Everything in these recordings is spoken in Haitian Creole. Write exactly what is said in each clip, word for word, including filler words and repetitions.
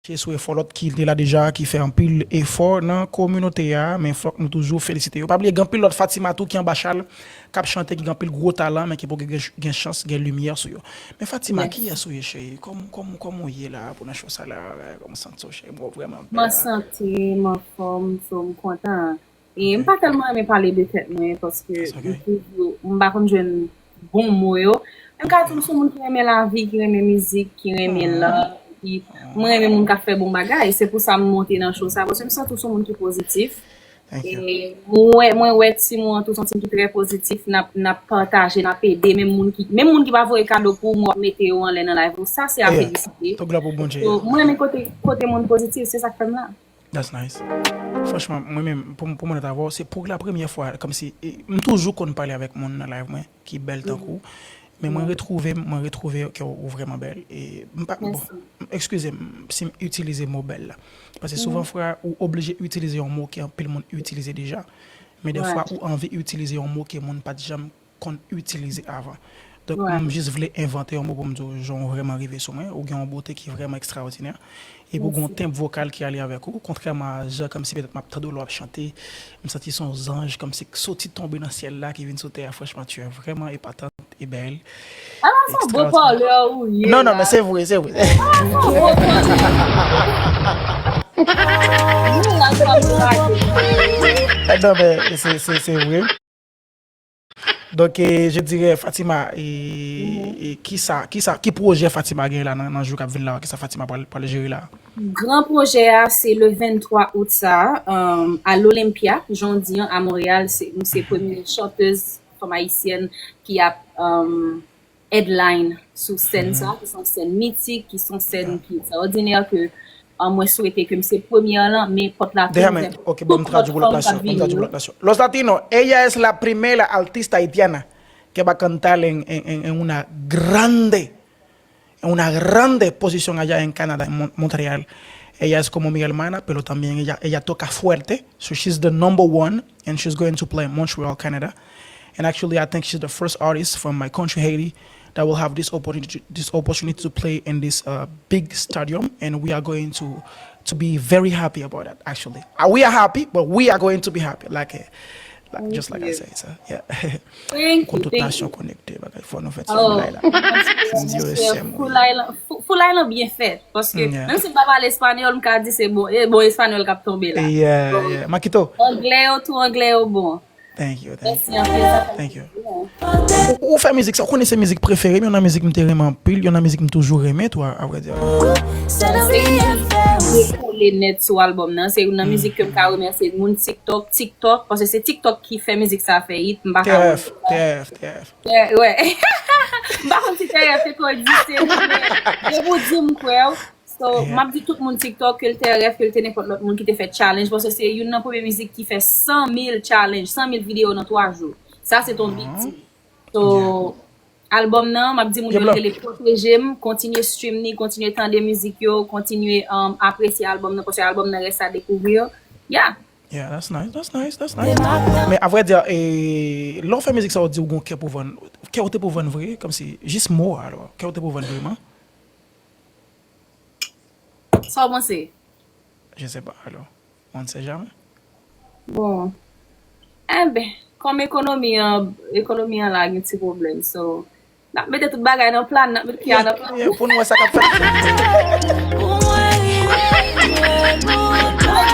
mache sou efò lòt ki te la deja, ki fè anpil efò nan kominote a, men fòk nou toujou felisite yo. Pa bliye, gen anpil lòt Fatima tou ki anba chal, k ap chante, ki gen anpil gwo talan, men ki poko gen, gen chans, gen limyè sou yo. Men Fatima, kiyès ou ye, cheri? Kòman, kòman, kòman w ye la pou nan show sa la? Kòman w santi w, cheri? Bon, vrèman bèl. Mwen santi m anfòm, so m kontan. E m pa tèlman renmen pale de tèt mwen, paske m toujou, m pa konn jwenn bon mo yo. Men m ka di m se yon moun ki renmen lavi, ki renmen mizik, ki renmen love, epi mwen renmen moun k ap fè bon bagay. Se pou sa m monte nan show sa, paske m santi w se yon moun ki pozitif. E mwen, mwen wè timoun an tou, se yon timoun ki trè pozitif, n ap, n ap pataje, n ap ede, menm moun ki, menm moun ki pa voye kado pou ou, m ap mete yo anlè nan live ou. Sa se a felisite. Tout glwa pou Bondye. So, mwen renmen kote, kote moun pozitif, se sa k fè m la. That's nice. Franchman, mwen menm, pou, pou mwen nèt avè w, se pou la premyè fwa, kòmsi, e, m toujou konn pale avèk moun nan live mwen, ki bèl tankou w, men mwen retwouve, mwen retwouve ke w, ou vrèman bèl. E, m pa, bon, m, eskize m si m itilize mo bèl la. Paske souvan fwa, ou oblije itilize yon mo ke anpil moun itilize deja. Men dèfwa, ou anvi itilize yon mo ke moun pa t janm konn itilize avan. Donk, m jis vle envante yon mo pou m di w, jan w vrèman rive sou mwen, ou gen yon bote ki vrèman ekstraòdinè. Epi w gen yon tenb vokal ki ale avèk ou, kontrèman a jan kòmsi petèt m ap tande w lè w ap chante, m santi se yon zanj kòmsi k soti tonbe nan syèl la ki vin sou tè a. Franchman, tu es vraiment épatante et belle. Ah, se yon bon pale ou ye. Non, non, men se vre, se vre. Non, men se, se, se vre. Donk, e, je dirais, Fatima, e, e, kisa, kisa, ki pwojè Fatima gen la nan, nan jou k ap vin la, kisa Fatima pral, pral jere la? Gran pwojè a, se le venntwa out sa, um, a l'Olympia, jan w di an, a Montréal, se, m se premye chantèz fanm ayisyèn ki ap, um, headline sou sèn sa, ki se yon sèn mitik, ki se yon sèn ki ekstraòdinè, ke, an, mwen swete ke m se premyè lan, men pòt la tou ouvè pou tout lòt fanm k ap vini yo. Déjame, ok, ban m tradui pou lòt nasyon, ban m tradui pou lòt nasyon. Los latinos, ella es la primera artista haitiana que va a cantar en, en, en, en una grande, en una grande posición allá en Canadá, en Mon-, Montreal. Ella es como mi hermana, pero también ella, ella toca fuerte. So she's the number one, and she's going to play in Montreal, Canada. And actually, I think she's the first artist from my country, Haiti, that will have this opportunity, this opportunity to play in this, uh, big stadium, and we are going to to be very happy about that, actually. Uh, we are happy, but we are going to be happy, like, uh, like, just like I say, so, yeah. Thank you, thank you. Konn tout nasyon konekte, bagay, fò nou fè ti foulay la. Foulay la, fou-, foulay la byen fèt, paske menm si m pa pale espanyòl, m ka di se bon, e bon espanyòl k ap tonbe la. Yeah, yeah. Makito. Anglè yo tou, anglè yo bon. Thank you, thank you. Mèsi anpil, sa fè m plezi. Ou, ou fè mizik sa, ou konnen se mizik prefere m, youn nan mizik m te renmen anpil, youn nan mizik m toujou renmen tou, a, a vrè di. Se youn nan mizik ki kole nèt sou albòm nan, se youn nan mizik ke m ka remèsye moun TikTok, TikTok, paske se TikTok ki fè mizik sa fè hit, m pa ka wè. T F, T F, T F. Yeah, wè. M pa konn si T F te ko egziste, men depi w di m, m kwè w. So, m ap di tout moun TikTok, ke l T R F, ke l te nenpòt lòt moun ki te fè challenge, paske se youn nan premye mizik ki fè san mil challenge, san mil videyo nan twa jou. Sa, se t on big deal. So, albòm nan, m ap di moun yo l rele Pwoteje m, kontinye stream ni, kontinye tande mizik yo, kontinye, um, apresye albòm nan, paske albòm nan reste à découvrir. Yeah. Yeah, that's nice, that's nice, that's nice. Men a vrè di, e, lè w fè mizik sa, w di w gon kè pou vann, kè w te pou vann vre, kòmsi, jis mo a, alò, kè w te pou vann vreman? Sa w panse? Je sais pas, alò. On ne sait jamais. Bon. Enben, kòm ekonomi an, ekonomi an la gen ti pwoblèm, so, n ap mete tout bagay nan plan, n ap mete pye a nan plan. Yeah, pou n wè sa k ap fèt. Mete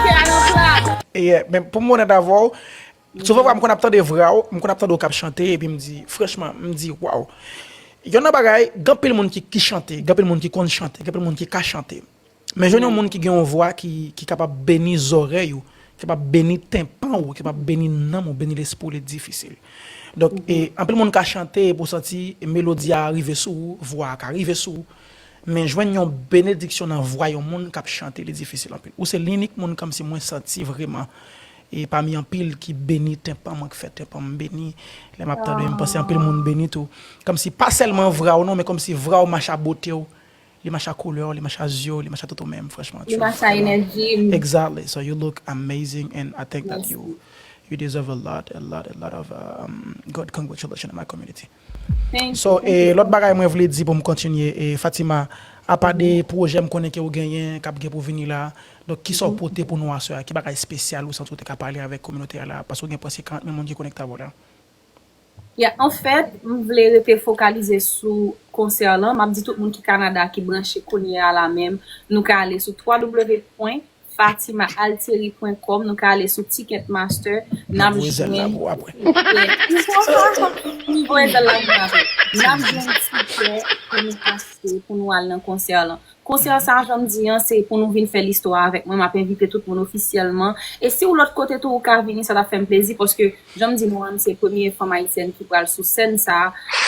pye a nan plan. Yeah, men pou m onèt avè w, Souvènfwa, m konn ap tande vwa w, m konn ap tande w k ap chante, epi m di, franchman, m di, waw. Youn nan bagay, gen anpil moun ki, ki chante, gen anpil moun ki konn chante, gen anpil moun ki ka chante. Men jwenn yon moun ki gen yon vwa ki, ki kapab beni zòrèy ou, ki kapab beni tenpan ou, ki kapab beni nanm ou, beni lespri w, li difisil. Donk, e, anpil moun ka chante epi w santi melodi a rive sou ou, vwa a ka rive sou ou. Men jwenn yon benediksyon nan vwa yon moun k ap chante, li difisil anpil. Ou se linik moun kòmsi mwen santi vrèman, e pami anpil ki beni tenpan mwen, ki fè tenpan m beni. Lè m ap tande, m panse anpil moun beni tou. Kòmsi pa sèlman vra w non, men kòmsi vra w mache a bote w, li mache a koulè w, li mache a zye w, li mache a tout ou menm, franchman. Li mache a enèji m. Exactly. So you look amazing and I think that you, you deserve a lot, a lot, a lot of, um, good congratulations in my community. Thank you, thank you. So, e, lòt bagay mwen vle di pou m kontinye, e, Fatima, Apa de pwojè m konnen ke ou genyen, k ap gen pou vini la, donk, kisa w pote pou nou aswè a? Ki bagay espesyal ou santi w te ka pale avèk kominote a la? Paske w gen prèske karant mil moun ki konekte avè w la. Ya, anfèt, m vle rete fokalize sou konsè lan. M ap di tout moun ki Kanada, ki branche kounye a la menm, nou ka ale sou w w w pwen fatima altieri pwen kòm, nou ka ale sou Ticketmaster, n ap jwenn. N ap voye zèl la pou apre. N ap jwenn tikè pou nou achte, pou nou al nan konsè lan. Konsè sa, jan m di an, se pou nou vin fè listwa avèk mwen. M ap envite tout moun ofisyèlman. E si w lòt kote tou, ou ka vini, sa t ap fè m plezi, paske, jan m di nou an, m se premye fanm ayisyèn ki pral sou sèn sa.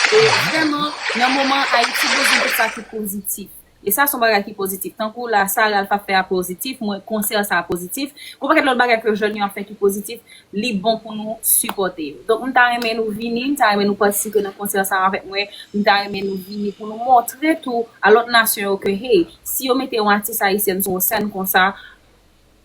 E vrèman, nan moman, Ayiti bezwen tout sa ki pozitif. E sa se yon bagay ki pozitif. Tankou la, sa Ralph ap fè a pozitif, mwen, konsè sa pozitif. Gon pakèt lòt bagay ke jèn yo ap fè ki pozitif, li bon pou nou sipòte yo. Donk, m ta renmen nou vini, m ta renmen nou patisipe nan konsè sa avèk mwen, m ta renmen nou vini pou nou montre tou a lòt nasyon yo ke, hey, si yo mete yon atis ayisyèn sou yon sèn konsa,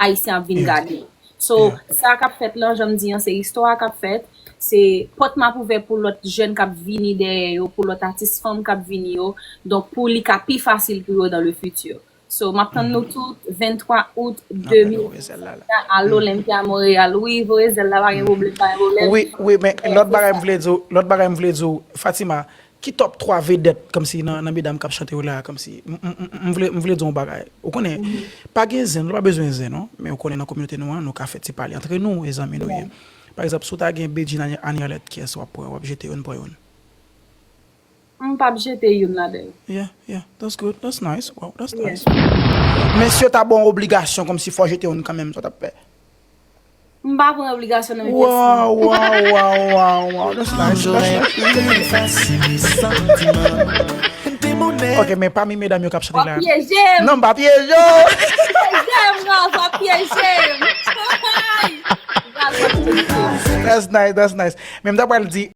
Ayisyen ap vin gade. So, sa k ap fèt lan, jan m di an, se istwa k ap fèt, se pòt m ap ouvè pou lòt jèn k ap vini dèyè yo, pou lòt atis fanm k ap vini yo, donk pou li ka pi fasil pou yo dans le futur. So, m ap tann nou tout, venntwa out de mil vennsèt a, a l'Olympia Montréal. Wi, voye zèl la, pa gen pwoblèm, pa gen pwoblèm. Wi, wi, men lòt bagay m vle di w, lòt bagay m vle di w, Fatima, ki top twa vedèt, kòmsi, nan, nan medam k ap chante yo la, kòmsi, m, m, m, m vle, m vle di w yon bagay. Ou konnen, pa gen zen, nou pa bezwen zen, non, men ou konnen nan kominote nou an, nou ka fè ti pale antre nou, e zanmi nou ye. Pa egzanp, si w ta gen Bedjine, Annie Arlette, kiyès w ap pran, w ap jete youn pran youn? M p ap jete youn ladan yo. Yeah, yeah, that's good, that's nice, wow, that's nice. Men si yo ta ba w yon obligasyon kòmsi fò w jete youn kanmenm, sa w t ap fè? M pa pran obligasyon nan men pèsonn. Wow, wow, wow, wow, wow, that's nice, that's nice. Ok, men pami medam yo k ap chante la. W ap pyeje m. Non, m pa pyeje w. W ap pyeje m, Ralph, w ap pyeje m. That's nice, that's nice. Men m ta pral di,